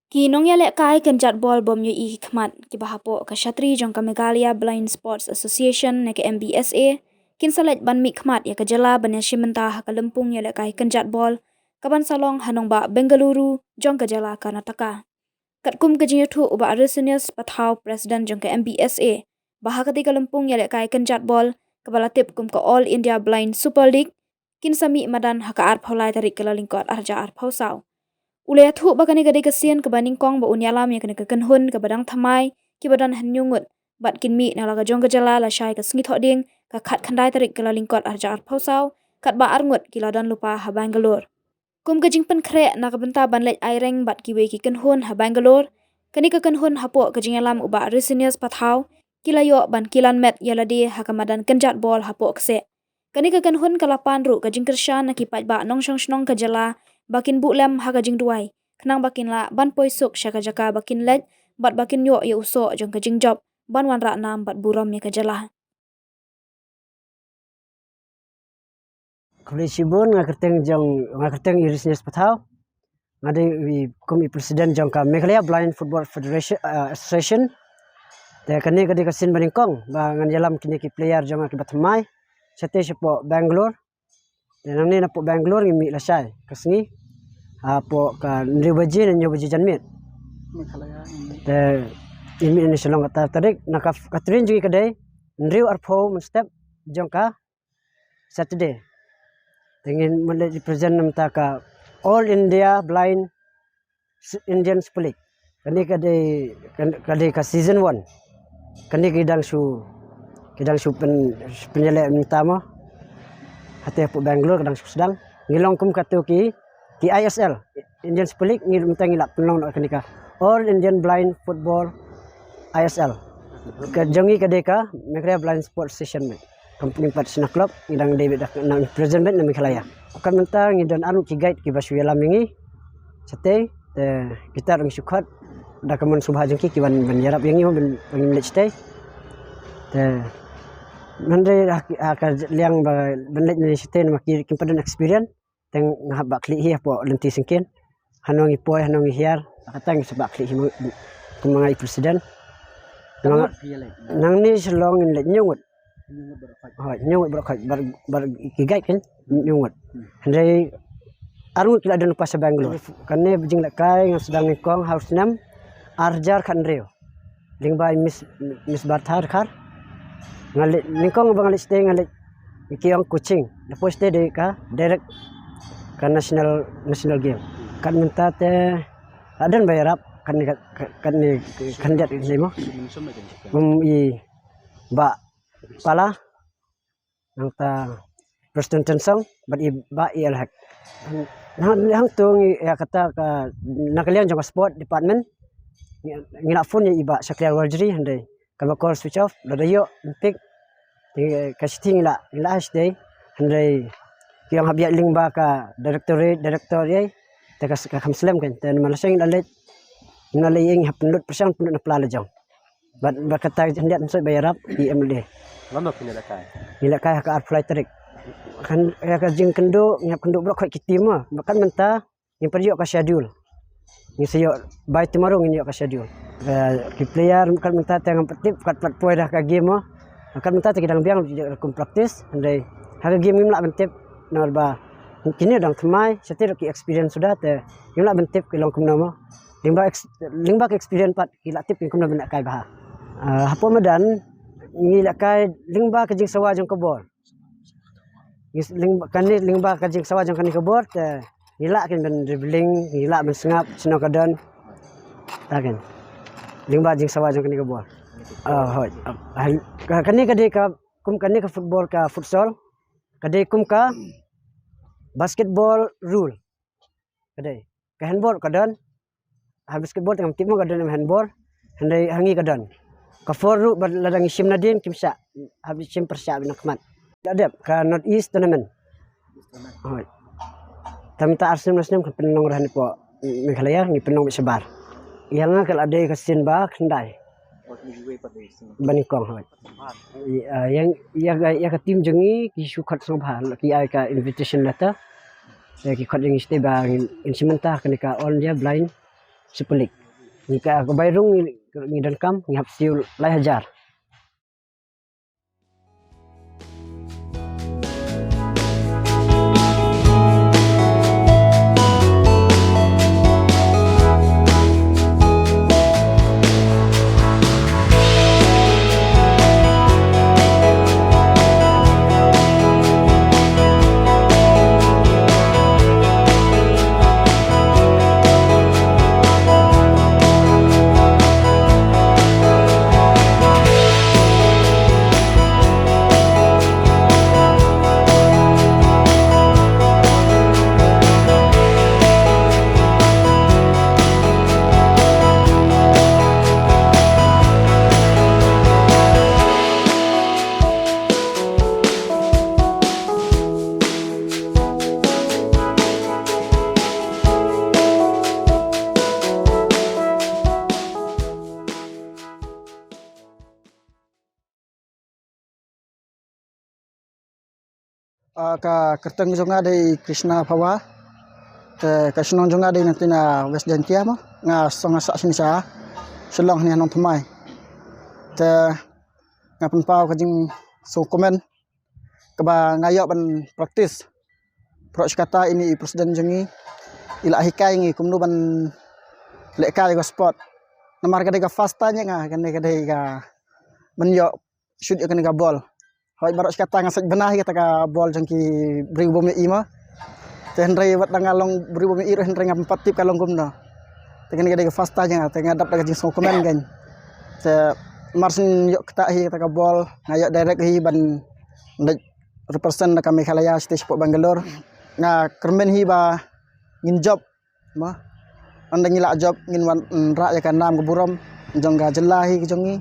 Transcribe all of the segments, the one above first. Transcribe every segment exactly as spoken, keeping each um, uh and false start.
Ki nongïalehkai kynjat bol bym ïohi ki khmat kiba hapoh ka shatri jong ka Meghalaya Blind Sports Association ne ka M B S A kin sa leit ban mih khmat ïa ka jylla ban ïashim bynta ha ka lympung ïalehkai kynjat bol kaban sa long ha nongbah Bengaluru jong ka jylla Karnataka. Katkum ka jingïathuh u Bah Resenius Pathaw, President jong ka M B S A, ba ha katei ka lympung ïalehkai kynjat bol kaba la tip kum ka All India Blind Super League kin sa mih madan ha ka arphew lai tarik Kyllalyngkot arhajar arphew saw. U la ïathuh ba kane ka dei ka sien kaba nyngkong ba un ïalam ïa kane ka kynhun kaba dang thymmai, kiba don hynñiew ngut, bad kin mih na la ka jong ka jylla lashai ka sngi Thohdieng ka khatkhyndai tarik Kyllalyngkot arhajar arphew saw, katba ar ngut ki la don lypa ha Bangalore. Kum ka jingpynkhreh na ka bynta ban leit aireng bad kiwei ki kynhun ha Bangalore, kane ka kynhun hapoh ka jingïalam u Bah Resenius Pathaw ki la ïoh ban kilan met ïa lade ha ka madan kynjat bol hapoh kseh. Kane ka kynhun ka la pan ruh ka jingkyrshan na ki paidbah nongshong shnong ka jylla ba kin buh lem ha ka jingduwai, khnang ba kin lah ban poi suk sha ka jaka ba kin leit bad ba kin ïoh ïa u soh jong ka jingjop ban wanrah nam bad burom ïa ka jylla. Khublei shibun, nga kyrteng jong, nga kyrteng i Resenius Pathaw. Nga dei i, kum i president jong ka Meghalaya Blind Football Federation, eh, Association. Te kane ka dei ka sien ba nyngkong ba ngan ïalam kine ki player jong nga kiba thymmai shatei shapoh Bangalore. Te nangne napoh Bangalore ngi mih lashai ka sngi hapoh ka hynriew baje ne hynñiew baje janmiet. Te ngi mih na Shillong kata tarik, na ka, ka train jong ngi ka dei hynriew arphew mynstep jong ka Saturday. Te ngin mut leit represent na bynta ka All India Blind S-, Indian Super League. Kane ka dei, kan-, ka dei ka season one. Kane ki dang shu, ki dang shu pyn-, pynïaleh mynta mo. Hate hapoh Bangalore ka dang shu sdang. Ngi long kum kato ki, ki I S L, Indian Super League, ngi mynta ngi lah pynlong noh kane ka All Indian Blind Football I S L. Ka jong ngi ka dei ka Meghalaya Blind Sports Association, mate. Company pat sna club, ngi dang dei beit da nang president beit na Meghalaya. Kat mynta ngi don arngut ki guide kiba shu ïalam ïa ngi shatei, te kita ruh ngi shu khot da ka mon sngewbha jong ki, ki ban, ban ïarap ïa ngi ban, ban leit shatei. Te hynrei ha, ha ka liang ba ban leit ne shatei namar ki kim pat don experience. Te nga hap bah khlieh hi hapoh lynti syngkien. Hano ngi poi, hano ngi hiar, kata ngi shu bah khlieh hi ma, kum ma nga i president. Ka ngut phi ïaleit? Nangne Shillong ngin leit hynñiew ngut. Hynñiew ngut baroh khoit. Hooid, hynñiew ngut baroh khoit. Bar, bar ki guide kin hynñiew ngut. Hmm. Hynrei ar ngut ki la don lypa sha Bangalore. Kane ka jinglehkai nga sdang nyngkong ha u snem ar hajar khathynriew. Lyngba i Miss, Miss Bartha Dkhar. Nga leit, nyngkong ba nga leit shatei nga leit, ki ong coaching. Da poi shatei dei ka direct ka national, national game. Kat mynta te la don ba ïarap, kane ka, ka, kane ka khyndiat ka lei mo. Bym i Bah Pala, nangta Preston Tynsong, bad i Bah E L Hek. Hang, hangto ngi ïa kata ka, na ka liang jong ka sport department, ngi, ngi la phone ïa i Bah Shakliar Warjri, hynrei ka ba call switch off, lada ïoh, ym pick. Te ka shithi ngi la, ngi la ha shatei, hynrei ki ong hap ïaid lyngba ka directorate, director ïa, te ka, ka kham slem kan, te namar lashai ngi la leit, ngi la leit ïa ngi hap pynlut pyrshang, pynlut na pla la jong. Bad, bad kata khyndiat hynsoit ba ïarap i M L A. Lano phi lehkai? Ngi lehkai ha ka arphew lai tarik. Kan, ïa ka jingkynduh, ngi hap kynduh baroh khoit ki team mo. Bad kat mynta, ngim pat ïoh ka schedule. Ngi sa ïoh by tomorrow ngin ïoh ka schedule. Eh, ki player kat mynta te ngam pat tip, kat pat poi da ka game mo. Kat mynta te ki dang biang kum practice, hynrei ha ka game ngim lah ban tip, namar ba kine dang thymmai, shatei ruh ki experience suda te ngim lah ban tip ki long kumno mo. Lyngba ex-, lyngba ka experience pat ki la tip ïa kumno ban lehkai bha. Ah, hapoh madan ngi lehkai lyngba ka jingsawa jong ka bor. Ngi s-, lyngba, kane lyngba ka jingsawa jong kane ka bor te ngi lah kin ban dribbling, ngi lah ban sngap shano ka don. Ta kin. Lyngba jingsawa jong kane ka bor. Ah, hooid. Ah, ka-, kane ka dei ka, kum kane ka football ka futsal. Ka dei kum ka basketball rule. Ka dei. Ka handball ka don. Ha basketball te ngam tip mo ka don em handball. Hynrei ha ngi ka don. Ka four ruh bad lada ngi shim nadien kim shah. Hap shim pyrshah bad na khmat. La dep ka North East Tournament. Hooid. Te mynta ar snem, ar snem kan pynlong rah hapoh Meghalaya, ngi pynlong beit shabar. Ïa nga ka la dei ka sien ba khyndai. Ba nyngkong, hooid. Ïa, ïa, ïa ka, ïa ka team jong ngi ki shu khot sngewbha, ki ai ka invitation letter. Ïa ki khot jong ngi shatei ba ngin, ngin shim bynta kane ka All India Blind Super League. Ngi ka, ka bai rung ngi, ngi donkam, ngi hap siew lai hajar. Ah, ka kyrteng jong nga dei Krishna Phawa. Te ka shnong jong nga dei nangta na West Jaintia mo. Nga song nga sah sini sha Shillong ni Nongthymmai. Te nga pynpaw ka jingsngewkmen kaba nga ïoh ban practice. Pyrshah kata ini i president jong ngi i la hikai ngi kumno ban lehkai ka sport. Namar ka dei ka first time nga kane ka dei ka ban ïoh shoot ïa kane ka bol. Hoi baroh shi katta nga sait bna hi kata ka bol jong ki briew bym ïohi mo. Te hynrei wat da nga long briew bym ïohi ruh hynrei ngam pat tip ka long kumno. Te kane ka dei ka first time jong nga te nga dap da ka jingsngewkmen kein. Te mar syn ïoh kata hi kata ka bol nga ïoh direct hi ban leit represent da ka Meghalaya sha state shapoh Bangalore. Nga kyrmen hi ba ngin jop Mo. Ynda ngi lah jop ngin wan, mm, rah ïa ka nam ka burom jong ka jylla hi ka jong ngi.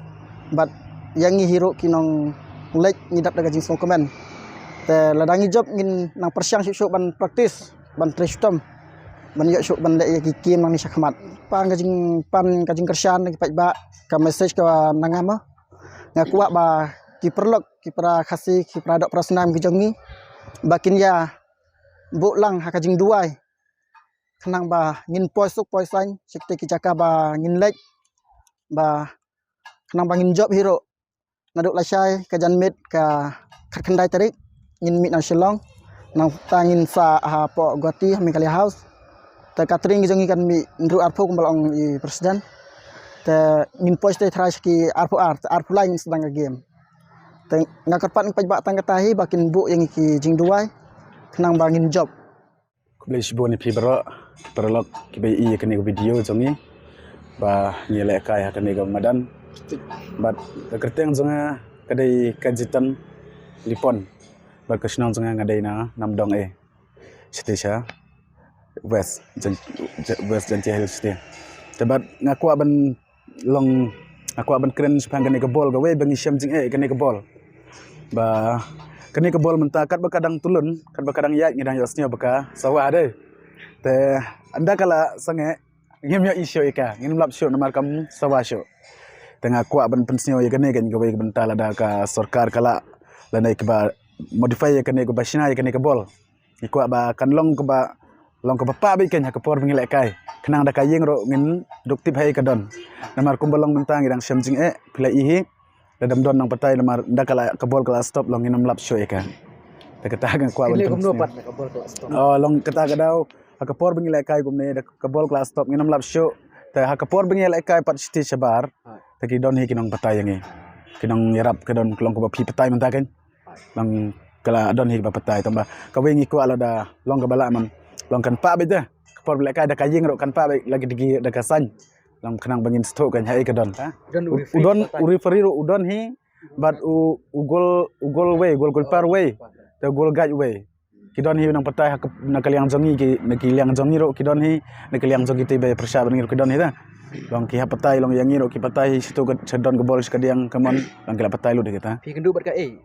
Bad ïa ngi hi ruh ki nongleit ngi dap da ka jingsngewkmen. Te lada ngi jop ngin nang pyrshang shuh shuh ban practice, ban trei shitom, ban ïoh shuh ban leh ïa ki kim nangne shakhmat. Pan ka jingpan ka jingkyrshan ki paidbah, ka message ka na nga mo. Nga kwah ba ki paralok, ki para Khasi, ki para doh para snam ki jong ngi ba kin ïa buh lang ha ka jingduwai. Khnang ba ngin poi suk poi saiñ sha kita ki jaka ba ngin leit, ba khnang ba ngin jop hi ruh. Naduh lashai ka janmiet ka khatkhyndai tarik ngin mih na Shillong. Nangta ngin sah hapoh Guwahati ha Meghalaya House. Te ka training jong ngi kan mih hynriew arphew kumba la ong i president. Te ngin poi sha trai sha ki arphew ar, te arphew lai ngin sdang ka game. Te nga kyrpad ïa ki paidbah tang kata hi ba kin buh ïa ngi ki jingduwai khnang ba ngin jop. Khublei shibun ïa phi baroh, paralok kiba ïohi ïa kane ka video jong ngi. Ba ngi lehkai ha kane ka madan. Bad ka kyrteng jong nga ka dei Kanjitan Lipon. Bad ka shnong jong nga nga dei na Namdong A. Shatei sha West Jan-, Jan-, West Jaintia Hills State. Te bad nga kwah ban long, nga kwah ban kren shaphang kane ka bol kawei ba ngi shem jingeh kane ka bol. Ba kane ka bol mynta katba ka dang tulun, katba ka dang ïaid ngi dang ïohsngew ba ka sawa de. Te ynda ka la sangeh ngim ïohi shuh ïa ka, ngim lap shuh namar kam sawa shuh. Te nga kwah ban pynsngew ïa kane kawei ka bynta lada ka sorkar ka lah lane kaba modify ïa kane kaba shna ïa kane ka bol. Ngi kwah ba kan long kaba, long kaba pah beit kein ha ka por ba ngi lehkai. Khnang da ka ïing ruh ngin dup tip ha ei ka don. Namar kumba long mynta ngi dang shem jingeh, phi la i hi. Lada ym don nang batai namar da ka la, ka bol ka la stop long ngin ym lap shuh ïa ka. Te kata nga kwah ban pynsngew. Kumno pat da ka bol ka la stop? Oh, long kata ka daw ha ka por ba ngi lehkai kumne da ka bol ka la stop ngin ym lap shuh. Te ha ka por ba ngi lehkai pat shiti shabar. Te ki don hi ki nongbatai ïa ngi. Ki nongïarap ki don long kaba phi batai mynta kein. Long ka la don hi kaba batai tang ba kawei ngi kwah lada long kaba lah man. Long kan pah beit da ka por ba lehkai da ka ïing ruh kan pah beit lagi digi da ka saiñ. Long khnang ba ngin sngewthuh kan ha ei ka don. U don u referee ruh u don hi bad u, u gol, u gol wei, gol keeper wei. Te gol guide wei. Ki don hi nang batai ha ka, na ka liang jong ngi ki, na ki liang jong ngi ruh ki don hi, na ka liang jong ki te ba pyrshah ba ngi ruh ki don hi da. Long ki hap batai long ïa ngi ruh ki batai hi sha tu ka, sha don ka bol sha ka diang ka mon, long ki la batai lut hi kita. Phi kynduh bad ka ei?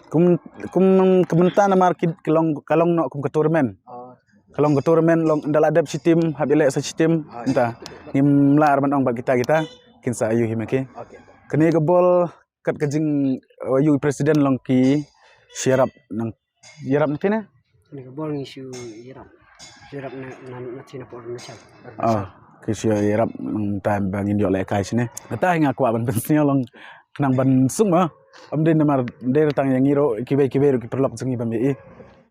Kum, kum, ka mynta namar ki, ka long, ka long noh kum ka tournament. Ka long ka tournament long ynda la dep shi team hap ïaleh sa shi team mynta. Ngim lah ar ban ong bad kita kita kin sa ïohi ma ki. Kane ka bol kat ka jing, uh, ïa u president long ki shu ïarap nang ïarap na tine. Kane ka bol ngi shu ïarap. Shu ïarap na, na, na tine por na sha. Ah. ki shu ïarap nangta ba ngin ïoh lehkai shane. Kata hi nga kwah ban pynsngew lang khnang ban suk ma. Ym dei namar dei tang ïa ngi ruh, kiwei kiwei ruh ki paralok jong ngi bym ïohi.